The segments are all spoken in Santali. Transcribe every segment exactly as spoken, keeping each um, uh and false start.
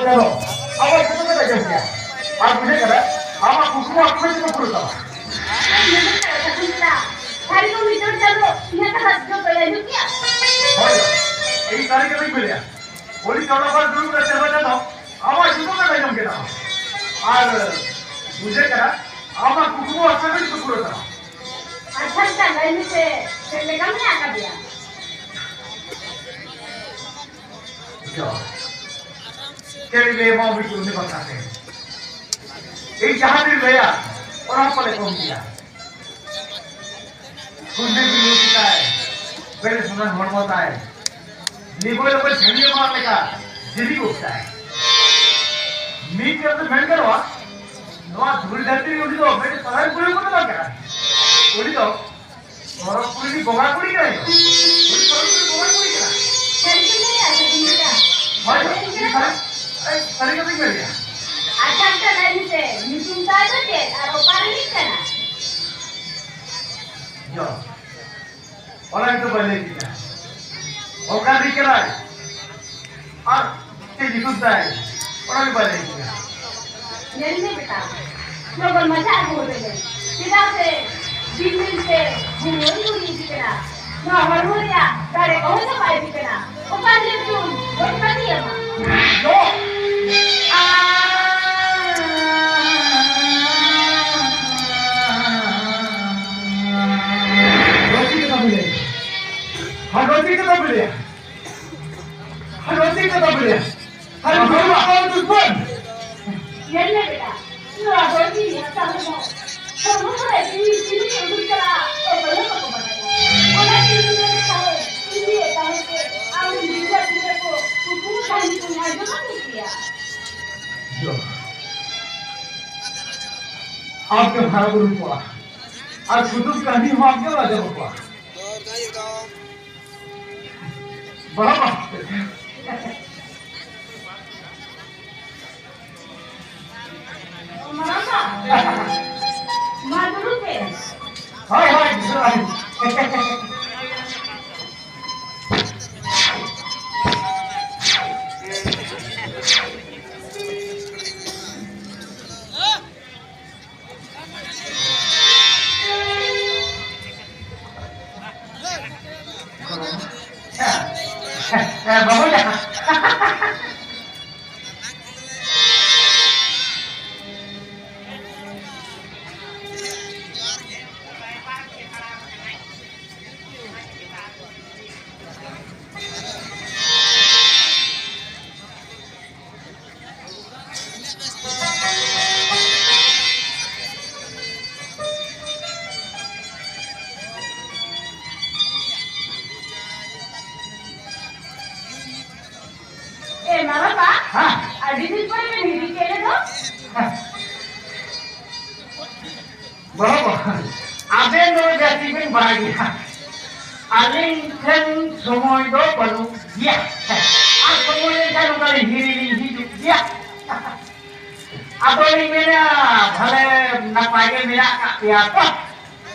ᱟᱫᱚ ᱟᱵᱚ ᱡᱚᱛᱚ ᱜᱮ ᱟᱸᱡᱚᱢ ᱜᱮᱭᱟ᱾ ᱟᱨ ᱵᱩᱡᱷᱟᱹᱜ ᱠᱟᱱᱟ, ᱟᱢᱟᱜ ᱠᱩᱠᱢᱩ ᱟᱠᱚ ᱜᱮ ᱠᱚ ᱯᱩᱨᱟᱹᱣ ᱛᱟᱢᱟ᱾ ᱥᱟᱹᱨᱤ ᱜᱮ ᱢᱤᱫ ᱦᱚᱲ ᱪᱟᱸᱫᱚ ᱤᱧᱟᱹᱜ ᱠᱟᱛᱷᱟ ᱡᱚᱛᱚ ᱞᱟᱹᱭ ᱦᱩᱭᱩᱜ ᱜᱮᱭᱟ᱾ ᱦᱳᱭ, ᱤᱧ ᱥᱟᱹᱨᱤ ᱠᱟᱛᱷᱟᱧ ᱞᱟᱹᱭᱟ᱾ ᱩᱱᱤ ᱪᱚᱰᱚᱨ ᱵᱟᱨ ᱫᱩᱲᱩᱵ ᱨᱮ ᱥᱮᱨᱢᱟ ᱪᱟᱸᱫᱚ ᱟᱢᱟᱜ ᱡᱚᱛᱚ ᱜᱮ ᱟᱸᱡᱚᱢ ᱠᱮᱫᱟ᱾ ᱟᱨ ᱵᱩᱡᱷᱟᱹᱜ ᱠᱟᱱᱟ, ᱟᱢᱟᱜ ᱠᱩᱠᱢᱩ ᱟᱥᱟ ᱜᱮ ᱡᱚᱛᱚ ᱯᱩᱨᱟᱹᱣ ᱛᱟᱢᱟ᱾ ᱟᱪᱪᱷᱟ, ᱟᱪᱪᱷᱟ, ᱞᱟᱹᱭ ᱢᱮᱥᱮ, ᱪᱮᱫ ᱞᱮᱠᱟ ᱢᱮᱱᱟᱜ ᱟᱠᱟᱫᱮᱭᱟ? ᱡᱚ, ᱪᱮᱫ ᱤᱧ ᱞᱟᱹᱭ ᱟᱢᱟ ᱩᱱᱤ ᱠᱩᱲᱤ ᱵᱟᱠᱷᱨᱟ ᱛᱮ? ᱤᱧ ᱡᱟᱦᱟᱸ ᱛᱤᱱ ᱞᱟᱹᱭᱟ, ᱚᱱᱟ ᱦᱚᱸ ᱯᱟᱞᱮ ᱠᱚᱢ ᱜᱮᱭᱟ᱾ ᱠᱩᱲᱤ ᱵᱤᱞᱩ ᱞᱮᱠᱟᱭ, ᱵᱮᱨᱮ ᱥᱚᱢᱟᱱ ᱦᱚᱲᱢᱚ ᱛᱟᱭ, ᱱᱤᱵᱚᱭ ᱚᱠᱚᱭ ᱡᱷᱟᱹᱞᱤ ᱮᱢᱟᱜ ᱞᱮᱠᱟ ᱡᱤᱞᱤ ᱜᱚᱫ ᱛᱟᱭ᱾ ᱢᱤᱫ ᱠᱟᱛᱷᱟ ᱢᱮᱱ ᱜᱟᱱᱚᱜᱼᱟ, ᱱᱚᱣᱟ ᱫᱷᱩᱲᱤ ᱫᱷᱟᱹᱨᱛᱤ ᱨᱮ ᱩᱱᱤ ᱫᱚ ᱢᱤᱫᱴᱮᱱ ᱥᱟᱫᱷᱟᱨᱚᱱ ᱠᱩᱲᱤ ᱦᱚᱯᱚᱱ ᱫᱚ ᱵᱟᱝ ᱠᱟᱱᱟ᱾ ᱩᱱᱤ ᱫᱚ ᱥᱚᱨᱚᱜᱽᱯᱩᱨᱤ ᱨᱤᱱᱤᱡ ᱵᱚᱸᱜᱟ ᱠᱩᱲᱤ ᱠᱟᱱᱟᱭ ᱛᱚ᱾ ᱩᱱᱤ ᱥᱚᱨᱚᱜᱽᱯᱩᱨᱤ ᱵᱚᱸᱜᱟ ᱠᱩᱲᱤ ᱠᱟᱱᱟ᱾ ᱥᱟᱹᱨᱤ ᱜᱮᱢ ᱞᱟᱹᱭᱮᱜᱼᱟ ᱥᱮ ᱪᱮᱫ ᱮᱢ ᱞᱟᱹᱭᱮᱜᱼᱟ? ᱦᱳᱭ, ᱥᱟᱹᱨᱤ ᱜᱮᱢ ᱞᱟᱹᱭᱮᱜᱼᱟ? ᱥᱟᱹᱨᱤ, ᱥᱟᱹᱨᱤ ᱠᱟᱛᱷᱟᱧ ᱢᱮᱱᱮᱜᱼᱟ᱾ ᱟᱪᱪᱷᱟ, ᱟᱪᱪᱷᱟ, ᱞᱟᱹᱭ ᱢᱮᱥᱮ, ᱧᱩᱛᱩᱢ ᱛᱟᱭ ᱫᱚ ᱪᱮᱫ ᱟᱨ ᱚᱠᱟ ᱨᱤᱱᱤᱡ ᱠᱟᱱᱟᱭ? ᱡᱚ, ᱚᱱᱟ ᱜᱮᱛᱚ ᱵᱟᱭ ᱞᱟᱹᱭ ᱠᱮᱫᱟ᱾ ᱚᱠᱟ ᱨᱤᱱᱤᱡ ᱠᱟᱱᱟᱭ? ᱟᱨ ᱪᱮᱫ ᱧᱩᱛᱩᱢ ᱛᱟᱭ? ᱚᱱᱟ ᱜᱮ ᱵᱟᱭ ᱞᱟᱹᱭ ᱠᱮᱫᱟ᱾ ᱧᱮᱞ ᱢᱮ ᱵᱮᱴᱟ, ᱞᱚᱜᱚᱱ ᱢᱟᱪᱷᱟ ᱟᱹᱜᱩ ᱦᱚᱴᱚ ᱢᱮ᱾ ᱪᱮᱫᱟᱜ ᱥᱮ ᱫᱤᱱ ᱫᱤᱱ ᱛᱮ ᱵᱩᱨᱩ ᱵᱩᱨᱩ ᱤᱫᱤ ᱠᱟᱱᱟ᱾ ᱱᱚᱣᱟ ᱦᱚᱲᱢᱚ ᱨᱮᱭᱟᱜ ᱫᱟᱲᱮ ᱠᱚᱦᱚᱸ ᱪᱟᱵᱟ ᱤᱫᱤ ᱠᱟᱱᱟ᱾ ᱚᱠᱟ ᱦᱤᱞᱳᱜ ᱪᱚᱝ ᱜᱚᱡ ᱯᱟᱹᱛᱤ ᱟᱢᱟ᱾ ᱫᱚ ᱟᱨ ᱨᱚᱥᱤ ᱠᱟᱛᱷᱟ ᱵᱚᱞᱮ᱾ ᱦᱟᱰᱚᱥᱤ ᱠᱟᱛᱷᱟ ᱵᱚᱞᱮ᱾ ᱦᱟᱰᱚᱥᱤ ᱠᱟᱛᱷᱟ ᱵᱚᱞᱮ᱾ ᱦᱟᱰᱚᱥᱤ ᱠᱟᱛᱷᱟ ᱵᱚᱞᱮ᱾ ᱧᱮᱞ ᱢᱮ ᱵᱮᱴᱟ, ᱱᱚᱣᱟ ᱫᱚ ᱡᱤᱣᱤ ᱦᱟᱥᱟ ᱦᱚᱲᱢᱚ᱾ ᱦᱚᱲᱢᱚ ᱠᱷᱚᱱ ᱡᱤᱣᱤ ᱛᱤᱱᱟᱹᱜ ᱩᱰᱩᱠ ᱪᱟᱞᱟᱜᱼᱟ, ᱚᱠᱚᱭ ᱦᱚᱸ ᱵᱟᱠᱚ ᱵᱟᱰᱟᱭᱟ᱾ ᱚᱱᱟ ᱛᱮᱜᱮ ᱢᱮᱱᱮᱫ ᱛᱟᱦᱮᱸᱫ, ᱤᱧ ᱞᱟᱹᱭᱮᱫ ᱛᱟᱦᱮᱸᱫ ᱡᱮ ᱟᱢ ᱜᱤᱫᱽᱨᱟᱹ ᱯᱤᱫᱽᱨᱟᱹ ᱠᱚ ᱠᱩᱠᱢᱩ ᱠᱟᱹᱦᱱᱤ ᱠᱚᱧ ᱟᱸᱡᱚᱢ ᱟᱠᱚ ᱠᱮᱭᱟ᱾ ᱡᱚ, ᱟᱢ ᱜᱮᱢ ᱦᱟᱨᱟ ᱵᱩᱨᱩ ᱠᱚᱣᱟ ᱟᱨ ᱠᱩᱫᱩᱢ ᱠᱟᱹᱦᱱᱤ ᱦᱚᱸ ᱟᱢ ᱜᱮᱢ ᱟᱸᱡᱚᱢ ᱟᱠᱚᱣᱟ᱾ ᱵᱟᱵᱟ᱾ ᱢᱟᱨᱟᱝᱵᱟ, ᱢᱟ ᱫᱩᱲᱩᱵ ᱯᱮ᱾ ᱦᱳᱭ, ᱦᱳᱭ, ᱫᱩᱲᱩᱵ ᱟᱹᱞᱤᱧ᱾ ᱟᱹᱰᱤ ᱫᱤᱱ ᱯᱚᱨᱮ ᱵᱮᱱ ᱦᱤᱡᱩᱜ ᱠᱮᱫ ᱫᱚ᱾ ᱵᱟᱵᱟ, ᱟᱵᱮᱱ ᱫᱚ ᱡᱟᱹᱥᱛᱤ ᱵᱮᱱ ᱵᱟᱲᱟᱭ ᱜᱮᱭᱟ᱾ ᱟᱹᱞᱤᱧ ᱴᱷᱮᱱ ᱥᱚᱢᱚᱭ ᱫᱚ ᱵᱟᱹᱱᱩᱜ ᱜᱮᱭᱟ᱾ ᱟᱨ ᱥᱚᱢᱚᱭ ᱞᱮᱱᱠᱷᱟᱱ ᱱᱚᱝᱠᱟ ᱞᱤᱧ ᱦᱤᱨᱤ ᱞᱤᱧ ᱦᱤᱡᱩᱜ ᱜᱮᱭᱟ᱾ ᱟᱫᱚ ᱞᱤᱧ ᱢᱮᱱᱟ, ᱵᱷᱟᱞᱮ ᱱᱟᱯᱟᱭ ᱜᱮ ᱢᱮᱱᱟᱜ ᱟᱠᱟᱫ ᱯᱮᱭᱟ ᱛᱚ?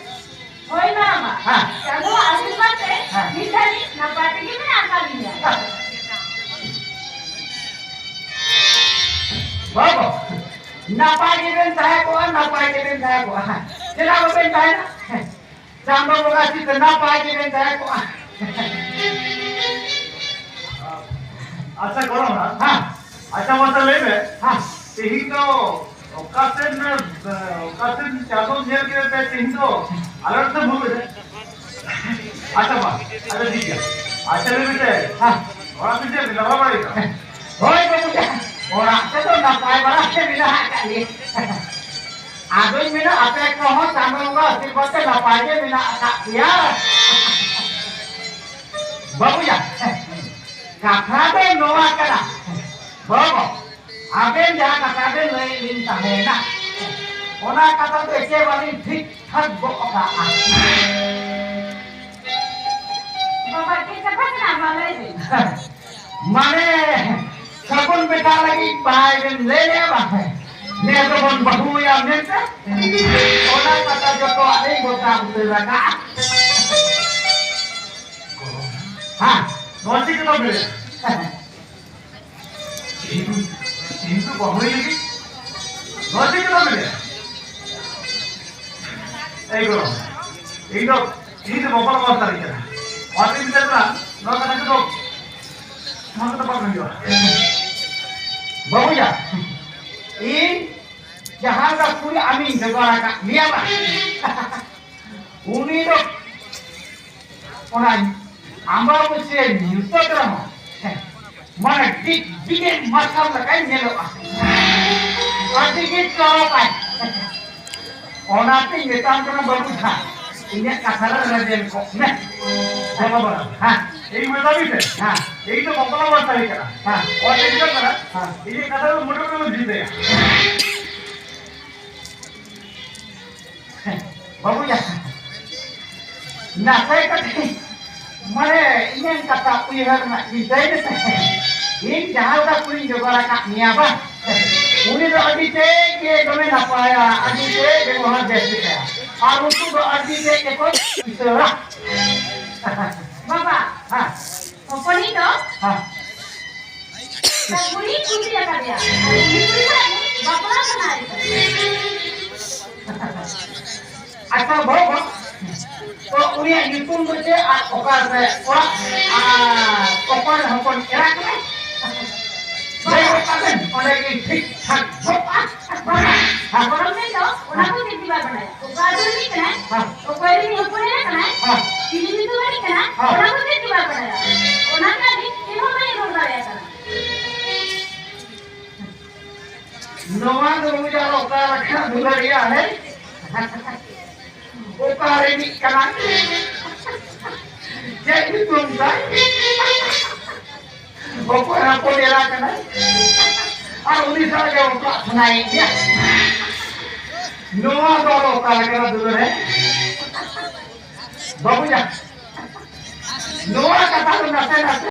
ᱦᱳᱭ ᱢᱟᱨᱟᱝᱵᱟ᱾ ᱦᱮᱸ᱾ ᱪᱟᱸᱫᱳᱣᱟᱜ ᱟᱥᱤᱨᱵᱟᱫᱽ ᱛᱮ ᱦᱮᱸ᱾ ᱱᱤᱛ ᱫᱷᱟᱹᱵᱤᱡ ᱱᱟᱯᱟᱭ ᱛᱮᱜᱮ ᱢᱮᱱᱟᱜ ᱟᱠᱟᱫ ᱞᱤᱧᱟ᱾ ᱵᱟᱵᱟ, ᱱᱟᱯᱟᱭ ᱜᱮᱵᱮᱱ ᱛᱟᱦᱮᱸ ᱠᱚᱜᱼᱟ, ᱱᱟᱯᱟᱭ ᱜᱮᱵᱮᱱ ᱛᱟᱦᱮᱸ ᱠᱚᱜᱼᱟ᱾ ᱪᱮᱫᱟᱜ ᱵᱟᱵᱮᱱ ᱛᱟᱦᱮᱱᱟ? ᱪᱟᱸᱫᱳ ᱵᱚᱸᱜᱟ ᱪᱮᱫ ᱱᱟᱯᱟᱭ ᱜᱮᱵᱮᱱ ᱛᱟᱦᱮᱸ ᱠᱚᱜᱼᱟ᱾ ᱟᱪᱪᱷᱟ, ᱜᱚᱲᱚᱢ ᱦᱟᱲᱟᱢ᱾ ᱦᱮᱸ᱾ ᱟᱪᱪᱷᱟ, ᱢᱟᱥᱮ ᱞᱟᱹᱭ ᱢᱮ᱾ ᱦᱮᱸ᱾ ᱛᱮᱦᱮᱧ ᱫᱚ ᱚᱠᱟ ᱥᱮᱫ, ᱚᱠᱟ ᱥᱮᱫ ᱪᱟᱸᱫᱳᱢ ᱧᱮᱞ ᱠᱮᱫ ᱛᱮ ᱛᱮᱦᱮᱧ ᱫᱚ ᱟᱞᱮ ᱱᱚᱛᱮ ᱵᱟᱹᱱᱩᱜ ᱮᱫᱟ? ᱟᱪᱪᱷᱟ, ᱢᱟ, ᱟᱪᱪᱷᱟ, ᱴᱷᱤᱠ ᱜᱮᱭᱟ᱾ ᱟᱪᱪᱷᱟ, ᱞᱟᱹᱭ ᱢᱮᱥᱮ, ᱦᱮᱸ᱾ ᱚᱲᱟᱜ ᱥᱮᱫ ᱪᱮᱫ ᱞᱮᱠᱟ, ᱱᱟᱯᱟᱭ ᱵᱟᱲᱟ ᱜᱮᱛᱚ? ᱦᱳᱭ ᱵᱟᱹᱵᱩ, ᱚᱲᱟᱜ ᱥᱮᱫ ᱫᱚ ᱱᱟᱯᱟᱭ ᱵᱟᱲᱟ ᱜᱮ ᱢᱮᱱᱟᱜ ᱟᱠᱟᱫ ᱞᱮᱭᱟ᱾ ᱟᱫᱚᱧ ᱢᱮᱱᱟ, ᱟᱯᱮ ᱠᱚᱦᱚᱸ ᱪᱟᱸᱫᱳ ᱵᱚᱸᱜᱟ ᱟᱥᱤᱨᱵᱟᱫᱽ ᱛᱮ ᱱᱟᱯᱟᱭ ᱜᱮ ᱢᱮᱱᱟᱜ ᱟᱠᱟᱫ ᱯᱮᱭᱟ᱾ ᱵᱟᱹᱵᱩᱭᱟ, ᱠᱟᱛᱷᱟ ᱫᱚ ᱱᱚᱣᱟ ᱠᱟᱱᱟ, ᱵᱟᱹᱵᱩ, ᱟᱵᱮᱱ ᱡᱟᱦᱟᱸ ᱠᱟᱛᱷᱟ ᱵᱮᱱ ᱞᱟᱹᱭᱮᱫ ᱞᱤᱧ ᱛᱟᱦᱮᱱᱟ, ᱚᱱᱟ ᱠᱟᱛᱷᱟ ᱫᱚ ᱮᱠᱮᱵᱟᱨᱮ ᱴᱷᱤᱠ ᱴᱷᱟᱠ ᱜᱚᱜ ᱠᱟᱜᱼᱟ᱾ ᱵᱟᱵᱟ, ᱪᱮᱫ ᱠᱟᱛᱷᱟ ᱠᱟᱱᱟ? ᱢᱟ ᱞᱟᱹᱭ ᱵᱮᱱ᱾ ᱢᱟᱱᱮ, ᱥᱟᱹᱜᱩᱱ ᱵᱮᱴᱟ ᱞᱟᱹᱜᱤᱫ ᱵᱟᱭ ᱵᱮᱱ ᱞᱟᱹᱭ ᱞᱮᱜᱼᱟ ᱵᱟᱝ? ᱱᱮᱥ ᱫᱚᱵᱚᱱ ᱵᱟᱹᱦᱩᱭᱟ ᱢᱮᱱᱛᱮ᱾ ᱚᱱᱟ ᱠᱟᱛᱷᱟ ᱡᱚᱛᱚᱣᱟᱜ ᱞᱤᱧ ᱜᱚᱴᱟ ᱩᱛᱟᱹᱨ ᱟᱠᱟᱜᱼᱟ᱾ ᱦᱮᱸ᱾ ᱱᱚᱣᱟ ᱪᱮᱫ ᱠᱟᱛᱷᱟ ᱵᱮᱱ ᱞᱟᱹᱭᱟ? ᱤᱧ, ᱤᱧ ᱫᱚ ᱵᱟᱹᱦᱩᱭ ᱞᱟᱹᱜᱤᱫ ᱱᱚᱣᱟ ᱪᱮᱫ ᱠᱟᱛᱷᱟ ᱵᱮᱱ ᱞᱟᱹᱭᱟ? ᱮᱭ ᱜᱚᱲᱚᱢ, ᱤᱧ ᱫᱚ, ᱤᱧ ᱫᱚ ᱵᱟᱵᱟ ᱵᱟᱵᱟ ᱛᱟᱹᱞᱤᱧ ᱠᱟᱱᱟ᱾ ᱚᱱᱟᱛᱮᱧ ᱢᱮᱛᱟᱭ ᱠᱟᱱᱟ, ᱱᱚᱣᱟ ᱠᱟᱛᱷᱟ ᱠᱚᱫᱚ, ᱱᱚᱣᱟ ᱠᱚᱫᱚ ᱵᱟᱝ ᱦᱩᱭᱩᱜᱼᱟ᱾ ᱵᱟᱹᱵᱩᱭᱟ, ᱤᱧ ᱡᱟᱦᱟᱸ ᱞᱮᱠᱟ ᱠᱩᱲᱤ ᱟᱢᱤᱧ ᱡᱚᱜᱟᱲ ᱟᱠᱟᱫ ᱢᱮᱭᱟ ᱵᱟᱝ? ᱩᱱᱤ ᱫᱚ ᱚᱱᱟ ᱟᱢᱵᱟᱵᱟᱹᱥᱭᱟᱹ ᱧᱩᱛᱟᱹᱛ ᱨᱮᱦᱚᱸ, ᱢᱟᱱᱮ ᱰᱤᱜ ᱰᱤᱜᱮ ᱢᱟᱨᱥᱟᱞ ᱞᱮᱠᱟᱭ ᱧᱮᱞᱚᱜᱼᱟ᱾ ᱟᱹᱰᱤ ᱜᱮ ᱪᱚᱨᱚᱠᱟᱭ᱾ ᱚᱱᱟᱛᱮᱧ ᱢᱮᱛᱟᱢ ᱠᱟᱱᱟ, ᱵᱟᱹᱵᱩ ᱡᱷᱟ, ᱤᱧᱟᱹᱜ ᱠᱟᱛᱷᱟ ᱨᱮ ᱨᱮᱵᱮᱱ ᱠᱚᱜ ᱢᱮ᱾ ᱦᱮᱸ ᱵᱟᱵᱟ, ᱦᱮᱸ᱾ ᱤᱧ ᱢᱮᱛᱟᱢ ᱥᱮ? ᱦᱮᱸ᱾ ᱤᱧ ᱫᱚ ᱵᱟᱯᱞᱟ ᱵᱟᱝ ᱥᱟᱹᱨᱤ ᱠᱟᱱᱟ᱾ ᱦᱮᱸ᱾ ᱚᱱᱟ ᱛᱮ ᱪᱮᱫᱟᱜ ᱠᱟᱱᱟ? ᱦᱮᱸ᱾ ᱤᱧᱟᱹᱜ ᱠᱟᱛᱷᱟ ᱫᱚ ᱢᱚᱴᱮ ᱢᱚᱴᱮ ᱵᱟᱢ ᱪᱤᱱᱛᱟᱹᱭᱟ᱾ ᱵᱟᱹᱵᱩᱭᱟ, ᱱᱟᱥᱮ ᱠᱟᱹᱴᱤᱡ, ᱢᱟᱱᱮ, ᱤᱧᱟᱹᱜ ᱠᱟᱛᱷᱟ ᱩᱭᱦᱟᱹᱨ ᱨᱮᱱᱟᱜ ᱪᱤᱱᱛᱟᱹᱭ ᱢᱮᱥᱮ᱾ ᱤᱧ ᱡᱟᱦᱟᱸ ᱞᱮᱠᱟ ᱠᱩᱲᱤᱧ ᱡᱚᱜᱟᱲ ᱟᱠᱟᱫ ᱢᱮᱭᱟ ᱵᱟᱝ, ᱩᱱᱤ ᱫᱚ ᱟᱹᱰᱤ ᱛᱮᱫ ᱜᱮ ᱫᱚᱢᱮ ᱱᱟᱯᱟᱭᱟ, ᱟᱹᱰᱤ ᱛᱮᱫ ᱵᱮᱵᱚᱦᱟᱨ ᱵᱮᱥ ᱜᱮᱛᱟᱭᱟ᱾ ᱟᱨ ᱩᱱᱠᱩ ᱫᱚ ᱟᱹᱰᱤ ᱛᱮᱫ ᱜᱮᱠᱚ ᱠᱤᱥᱟᱹᱲᱟ᱾ ᱵᱟᱵᱟ, ᱦᱮᱸ᱾ ᱦᱚᱯᱚᱱᱤᱡ ᱫᱚ ᱦᱮᱸ᱾ ᱛᱟ ᱵᱩᱲᱦᱤ ᱠᱩᱥᱤ ᱟᱠᱟᱫᱮᱭᱟ᱾ ᱟᱨ ᱩᱱᱤ ᱠᱩᱲᱤ ᱥᱟᱞᱟᱜ ᱜᱮ ᱵᱟᱯᱞᱟ ᱥᱟᱱᱟᱭᱮ ᱠᱟᱱᱟ᱾ ᱟᱪᱪᱷᱟ, ᱵᱟᱹᱵᱩ, ᱛᱚ ᱩᱱᱤᱭᱟᱜ ᱧᱩᱛᱩᱢ ᱫᱚ ᱪᱮᱫ ᱟᱨ ᱚᱠᱟ ᱨᱮ ᱚᱲᱟᱜ ᱟᱨ ᱚᱠᱚᱭ ᱦᱚᱯᱚᱱ ᱮᱨᱟ ᱠᱟᱱᱟᱭ? ᱞᱟᱹᱭ ᱜᱚᱫ ᱠᱟᱜ ᱵᱮᱱ, ᱚᱸᱰᱮ ᱜᱮ ᱴᱷᱤᱠ ᱴᱷᱟᱠ ᱜᱚᱫ ᱠᱟᱜᱼᱟ᱾ ᱜᱚᱲᱚᱢ ᱵᱤᱱ ᱫᱚ ᱚᱱᱟ ᱠᱚ ᱪᱮᱫ ᱜᱮ ᱵᱟᱭ ᱵᱟᱲᱟᱭᱟ᱾ ᱚᱠᱟ ᱟᱹᱛᱩ ᱨᱤᱱᱤᱡ ᱠᱟᱱᱟᱭ? ᱦᱮᱸ᱾ ᱚᱠᱚᱭ ᱨᱤᱱᱤᱡ ᱦᱚᱯᱚᱱ ᱮᱨᱟ ᱠᱟᱱᱟᱭ? ᱦᱮᱸ᱾ ᱪᱤᱞᱤ ᱧᱩᱛᱩᱢ ᱨᱤᱱᱤᱡ ᱠᱟᱱᱟᱭ? ᱦᱮᱸ᱾ ᱚᱱᱟ ᱠᱚ ᱪᱮᱫ ᱜᱮ ᱵᱟᱭ ᱵᱟᱲᱟᱭᱟ᱾ ᱚᱱᱟ ᱨᱮᱱᱟᱜ ᱫᱤᱠ ᱪᱮᱫ ᱦᱚᱸ ᱵᱟᱭ ᱨᱚᱲ ᱫᱟᱲᱮᱭᱟᱜ ᱠᱟᱱᱟ᱾ ᱱᱚᱣᱟ ᱫᱚ ᱵᱩᱡᱷᱟᱹᱣ ᱚᱠᱟ ᱞᱮᱠᱟ ᱫᱩᱞᱟᱹᱲᱤᱭᱟ ᱦᱮᱸ? ᱚᱠᱟ ᱨᱤᱱᱤᱡ ᱠᱟᱱᱟᱭ? ᱪᱮᱫ ᱧᱩᱛᱩᱢ ᱛᱟᱭ? ᱚᱠᱚᱭ ᱦᱚᱯᱚᱱ ᱮᱨᱟ ᱠᱟᱱᱟᱭ? ᱟᱨ ᱩᱱᱤ ᱥᱟᱶ ᱜᱮ ᱵᱟᱯᱞᱟᱜ ᱥᱟᱱᱟᱭᱮᱫ ᱢᱮᱭᱟ? ᱱᱚᱣᱟ ᱫᱚ ᱚᱠᱟ ᱞᱮᱠᱟᱱᱟᱜ ᱫᱩᱞᱟᱹᱲ ᱦᱮᱸ? ᱵᱟᱹᱵᱩ ᱡᱟ, ᱱᱚᱣᱟ ᱠᱟᱛᱷᱟ ᱫᱚ ᱱᱟᱥᱮ ᱱᱟᱥᱮ